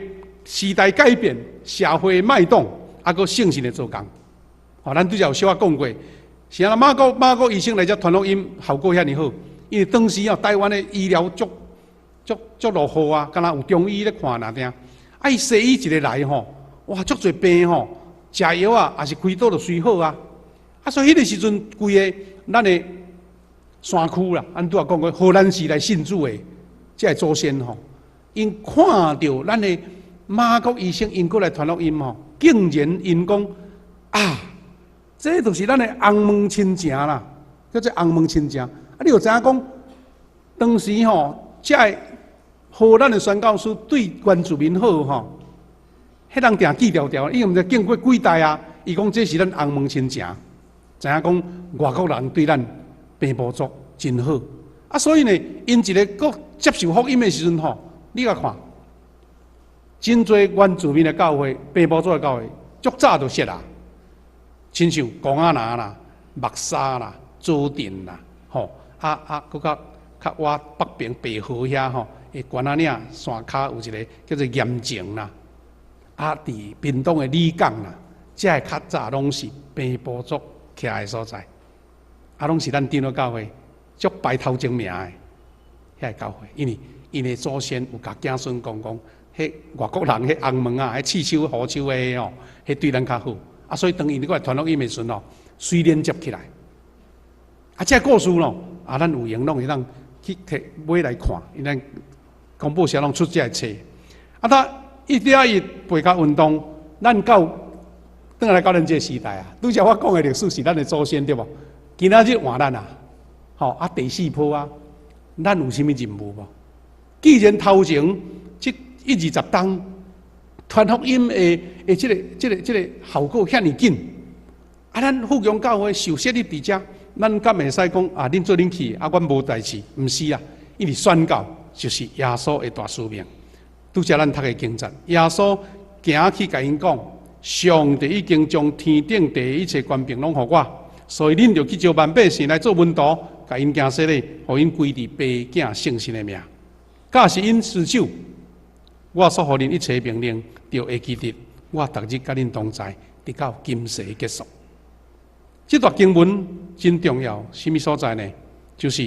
時代改變、社會脈動，啊，閣聖神的做工。吼，咱拄才有小可講過，是按怎馬可醫生來遮傳福音，效果遐爾好，因為當時啊，台灣的醫療足足足落後啊，敢若有中醫咧看爾爾。啊，伊西醫一个來吼，哇，足濟病吼，食藥啊，抑是開刀就隨好啊。啊，所以彼个時陣，規个咱的山區啦，咱拄仔講過，荷蘭時來信主的，這个祖先吼，𪜶看著咱的馬可醫生𪜶過來傳福音吼，竟然𪜶講啊，這就是咱的洪門親情啦，叫做洪門親情。啊，你有知影講，當時吼，這个荷蘭的宣教師對原住民好吼，彼人定記牢牢，伊毋知經過幾代啊，伊講這是咱洪門親情，知影講外國人對咱平埔族真好。啊，所以呢，𪜶一个閣接受福音的時陣吼，你共看，真濟原住民的教會、平埔族的教會，足早就設啦，親像公仔林啦、木柵啦、左鎮啦，吼，啊啊，閣較較倚北爿白河遐吼，的關仔嶺山跤有一个叫做鹽井啦，啊，佇屏東的里港啦，這个較早攏是平埔族徛的所在，啊，攏是咱長老教會足排頭前名的遐个教會，因為𪜶的祖先有共子孫講講，彼外國人彼紅毛仔，彼刺繡胡鬚的吼，彼對咱較好，啊，所以當𪜶過來傳福音的時陣吼，隨連接起來。啊，這个故事咯，啊，咱有閒攏會當去摕買來看，因咱公報社攏出這个冊。啊，他一點一背較運動，咱到轉來到咱這个時代啊，拄才我講的歷史是咱的祖先對無？今仔日換咱啊，吼啊第四波啊，咱有啥物任務無？既然頭前這一二十冬傳福音的的這个、這个、這个效果遐爾緊，啊，咱富強教會受設立佇遮，咱敢會使講啊？恁做恁去，啊，阮無代誌？毋是啊，因為宣教就是耶穌的大使命。拄才咱讀的經節，耶穌行去共𪜶講，上帝已經將天頂地一切權柄攏予我，所以恁著去召萬百姓來做門徒，共𪜶行洗禮，予𪜶歸佇爸囝聖神的名。假使𪜶遵守我所予恁一切命令，就會記得我逐日佮恁同在，直到今世結束。這段經文真重要，啥物所在呢？就是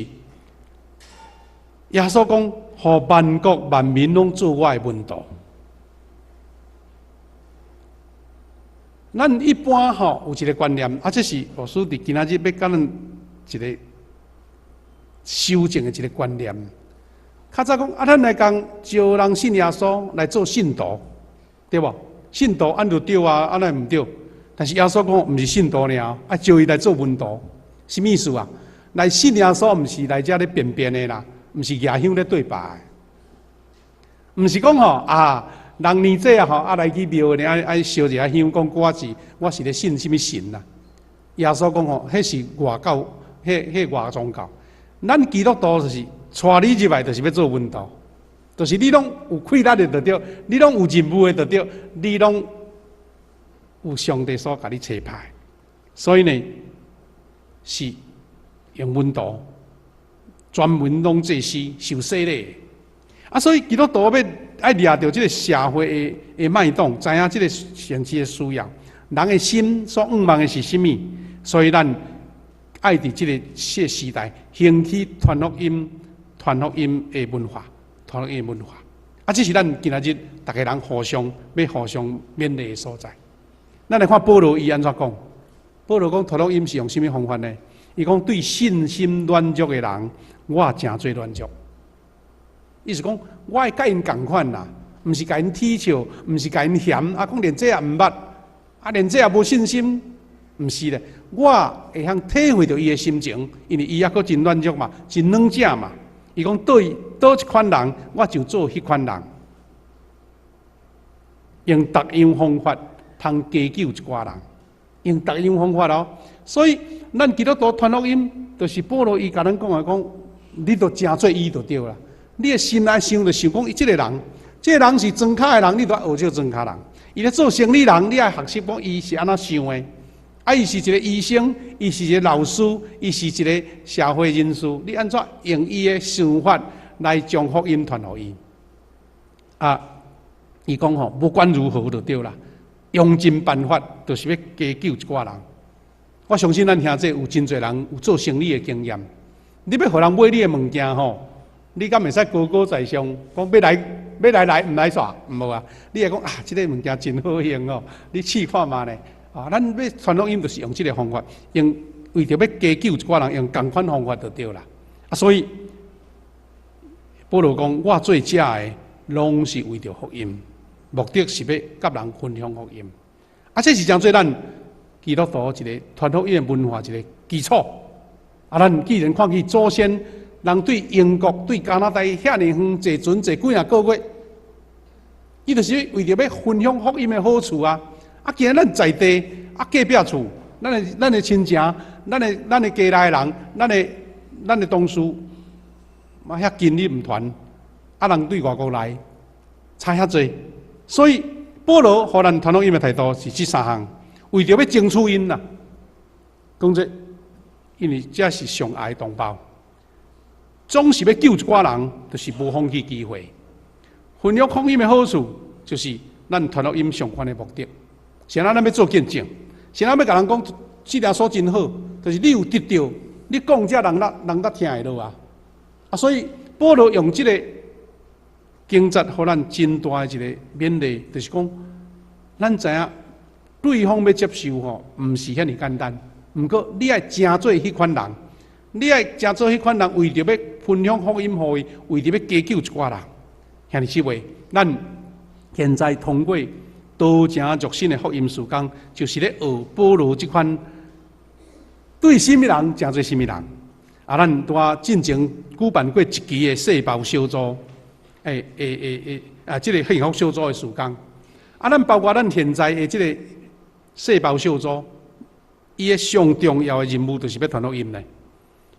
耶穌講，予萬國萬民攏做我的門徒。咱一般吼有一个觀念，啊，這是牧師佇今仔日欲共咱一个修正的一个觀念。較早講啊，咱來講招人信耶穌來做信徒，對無？信徒按就對啊，按呢毋對。但是耶穌講毋是信徒爾，啊，招伊來做門徒，啥物意思啊？來信耶穌毋是來遮咧便便的啦，毋是舉香咧對拜，毋是講吼啊，人年底啊吼啊來去廟裡愛愛燒一下香，講我是咧信啥物神啦？耶穌講吼，彼是外教，彼彼外宗教。咱基督徒就是帶你入來，就是欲做門徒，就是你攏有氣力的就對，你攏有任務的就對，你攏有上帝所共你差派，所以呢是用門徒專門攏祭司受洗禮。啊，所以基督徒欲愛掠著這个社會的的脈動，知影這个現實的需要，人的心所向望的是啥物，所以咱愛佇這个這時代興起傳福音、傳福音的文化、傳福音的文化。啊，這是咱今仔日逐个人互相欲互相勉勵的所在。咱來看保羅伊按怎講？保羅講傳福音是用啥物方法呢？伊講對信心軟弱的人，我誠做軟弱。意思講，我會佮𪜶仝款啦，毋是共𪜶恥笑，毋是共𪜶嫌，啊，講連這也毋捌，啊，連這也無信心，毋是咧。我會曉體會著伊的心情，因為伊猶閣真軟弱嘛，真軟弱嘛。伊講對佗一款人，我就做彼款人，用逐樣方法通加救一寡人，用逐樣方法哦。所以咱基督徒傳福音，就是保羅伊共咱講的講，你著誠做伊就對啦。你的心內想就想講，這个人，這个人是莊跤的人，你著愛學這個莊跤人。伊咧做生理人，你愛學習講伊是按怎想的。啊，伊是一个醫生，伊是一个老師，伊是一个社會人士，你按怎用伊的想法來將福音傳予伊？啊，伊講吼，不管如何就對啦，用盡辦法，就是欲加救一寡人。我相信咱兄弟有真濟人有做生理的經驗，你欲予人買你的物件吼，你敢會使高高在上，講欲來欲來來，毋來煞，毋無啊？你會講啊，這个物件真好用哦，你試看覓咧？啊，咱欲傳福音就是用這个方法，用為著欲加救一寡人，用仝款方法就對啦。啊，所以保羅講，我做這个，攏是為著福音，目的是欲佮人分享福音。啊，這是誠做咱基督徒一个傳福音的文化一个基礎。啊，咱既然看見祖先人對英國、對加拿大遐爾遠坐船坐幾若個月，伊就是為著欲分享福音的好處啊！啊，今仔咱在地啊，隔壁厝，咱的親情，咱的家內的人，咱的同事，嘛遐近你毋傳，啊人對外國來差遐濟，所以保羅予咱傳福音的態度是這三項，為著欲爭取𪜶啦。講這，因為這是上愛的同胞，總是欲救一寡人，就是無放棄機會。分享福音的好處，就是咱傳福音上懸的目的。是按怎咱欲做見證，是按怎欲共人講，這條所真好，就是你有得著，你講這人才人才聽會落啊。啊，所以保羅用這个經節，予咱真大的一个勉勵，就是講，咱知影對方欲接受吼，毋是遐爾簡單。毋過你愛成做彼款人，你愛成做彼款人，為著欲分享福音予伊，為著欲加救一寡人。兄弟姊妹，咱現在通過道成肉身的福音事工，就是咧學保羅這款對啥物人成做啥物人。啊，咱拄仔進前舉辦過一期的細胞小組，欸欸欸欸啊，這个幸福小組的事工。啊，咱包括咱現在的這个細胞小組，伊的上重要的任務就是欲傳福音咧。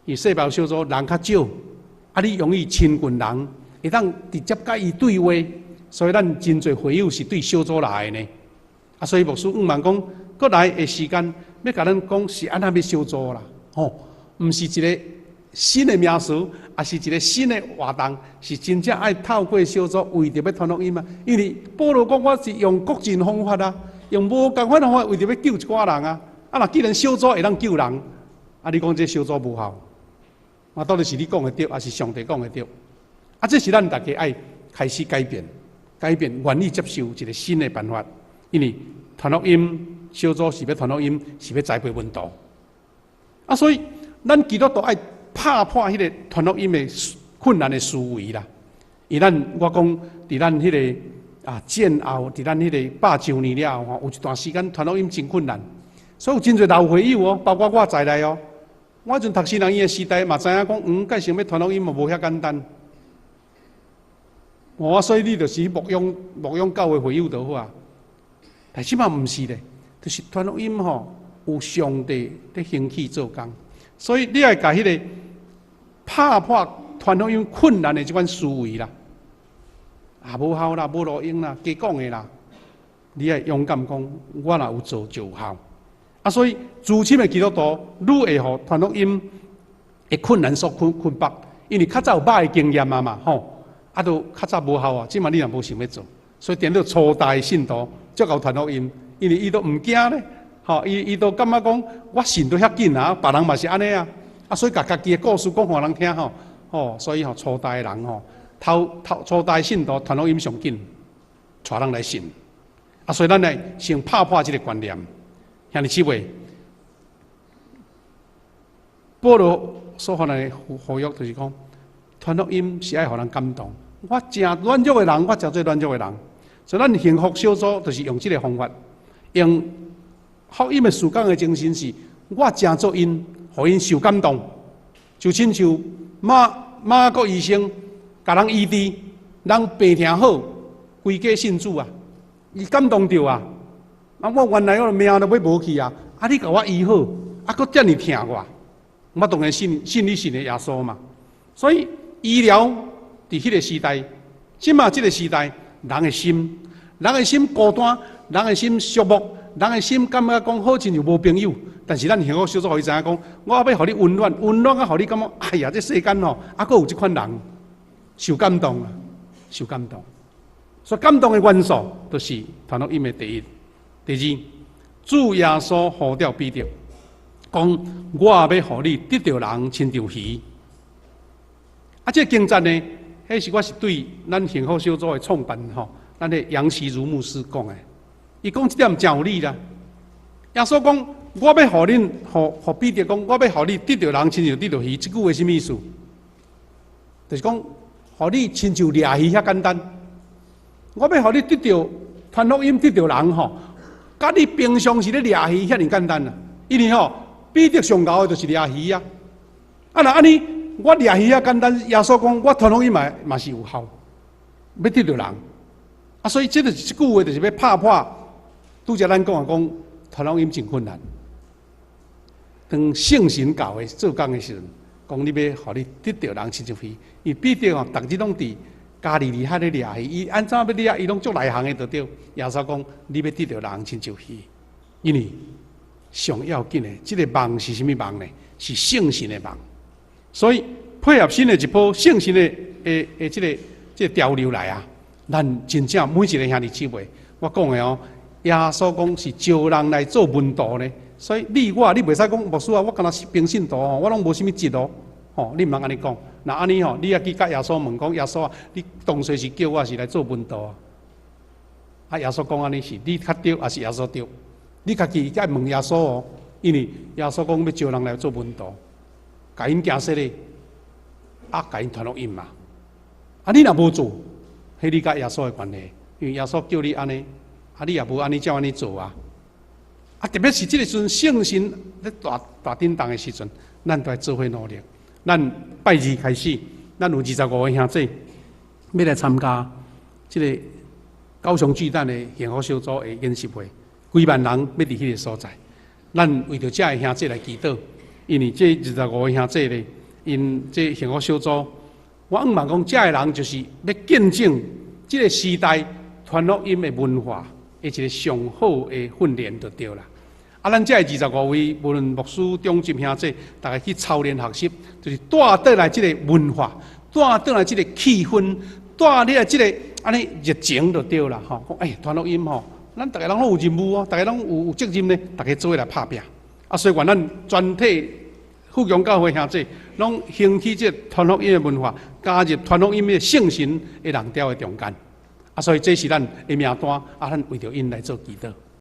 伊細胞小組人較少，啊，你容易親近人，會當直接佮伊對話，所以咱真濟會友是對小組來的呢。啊，所以牧師向望講，閣來的時間欲共咱講是按怎欲小組啦，吼，毋是一个新的名詞，抑是一个新的活動，是真正愛透過小組為著欲傳福音啊。因為保羅講，我是用各盡方法啊，用無仝款方法為著欲救一寡人啊。啊，若既然小組會當救人，啊，你講這小組無效？啊，到底是你講的對，抑是上帝講的對？啊，這是咱大家愛開始改變，改變，願意接受一个新的辦法。因為傳福音小組是欲傳福音，是欲栽培門徒。啊，所以咱基督徒愛拍破彼个傳福音的困難的思維啦。伊咱我講，佇咱彼个啊戰後，佇咱彼个百周年了後吼，有一段時間傳福音真困難，所以有真濟老會友哦，包括我在內哦。我彼陣讀神學院的時代嘛，知影講，改成欲傳福音嘛，無遐簡單。哦，所以你就是牧養牧養教會會友就好啊。但這擺毋是咧，就是傳福音吼，有上帝佇興起做工，所以你愛共彼个拍破傳福音困難的這款思維啦，啊，無效啦，無路用啦，假講的啦，你愛勇敢講，我若有做就有效。啊，所以資深的基督徒愈會予傳福音的困難所困困縛，因為較早有歹的經驗啊嘛，吼，啊，都較早無效啊，這擺你若無想欲做，所以顛倒初代信徒足𠢕傳福音，因為伊都毋驚咧，吼，伊伊都感覺講我信得遐緊啊，別人嘛是按呢啊，啊，所以共家己的故事講予人聽吼，吼，所以吼初代的人吼，頭頭初代信徒傳福音上緊，帶人來信，啊，所以咱來先拍破這个觀念。兄弟姊妹，保羅所予咱的呼籲就是講，傳福音是愛予人感動。我誠軟弱的人，我誠做軟弱的人，所以咱幸福小組就是用這个方法，用福音的事工的精神是，我誠做𪜶，予𪜶受感動，就親像馬馬可醫生共人醫治，人病疼好，規家信主啊，伊感動著啊。啊！我原來我命都欲無去啊！啊，你共我醫好，啊，閣遮爾疼我，我當然信信你信的耶穌嘛。所以醫療佇彼个時代，這擺這个時代，人的心，人的心孤單，人的心寂寞，人的心感覺講好親像無朋友。但是咱幸福小組予伊知影講，我欲予你溫暖，溫暖啊，予你感覺，哎呀，這世間吼，啊，閣有這款人受感動啊，受感動。所以感動的元素，就是傳福音的第一。第二，主耶穌呼召彼得，講我欲予你得著人親像魚。啊，這个經節呢，彼時我是對咱幸福小組的創辦吼，咱的楊其如牧師講的。伊講這點誠有理啦。耶穌講，我欲予恁，予予彼得講，我欲予你得著人親像得著魚。這句話啥物意思？就是講，予你親像掠魚遐簡單。我欲予你得著傳福音，得著人吼。佮你平常時咧掠魚遐爾簡單啊！因為吼，彼得上𠢕的就是掠魚啊。啊，若按呢，我掠魚遐簡單，耶穌講我傳福音嘛嘛是有效，欲得著人。啊，所以這個這句話就是欲拍破。拄才咱講的講，傳福音真困難。當聖神教會做工的時陣，講你欲予你得著人親像魚，因為彼得哦，逐日攏佇加利利海咧掠魚，伊按怎欲掠，伊攏足內行的就對。耶穌講，你欲得著人親像魚，因為上要緊的，這个網是啥物網呢？是聖神的網。所以配合新的一波聖神的這个潮流來啊，咱真正每一个兄弟姊妹，我講的哦，耶穌講是招人來做門徒呢。所以你我你袂使講牧師啊，我敢若是平信徒哦，我攏無啥物職哦，吼，你毋通按呢講。若按呢吼，你愛去共耶穌問講，耶穌啊，你當初是叫我是來做門徒啊？啊，耶穌講按呢是你較對，抑是耶穌對？你家己愛問耶穌哦，因為耶穌講欲招人來做門徒，共𪜶行洗禮，啊，共𪜶傳福音嘛。啊，你若無做，彼你佮耶穌的關係，因為耶穌叫你按呢，啊，你也無按呢照按呢做啊。啊，特別是這个時陣聖神咧大大震動的時陣，咱都愛做伙努力。咱拜二開始，咱有25個兄弟欲來參加這个高雄巨蛋的幸福小組的研習會，幾萬人欲佇彼个所在。咱為著遮个兄弟來祈禱，因為這25個兄弟咧，𪜶這幸福小組，我向望講，遮个人就是欲見證這个時代傳福音的文化的一个上好的訓練就對啦。啊，咱遮25位，無論牧師、長執兄弟，逐家去操練學習，就是帶倒來這个文化，帶倒來這个氣氛，帶入來這个按呢熱情就對啦。吼，講欸，傳福音吼，咱逐家攏有任務哦，逐家攏有責任呢，逐家做伙來拍拚。啊，所以願咱全體富強教會兄弟，攏興起這个傳福音的文化，加入傳福音的聖神的人潮的中間。啊，所以這是咱的名單，啊，咱為著𪜶來做祈禱。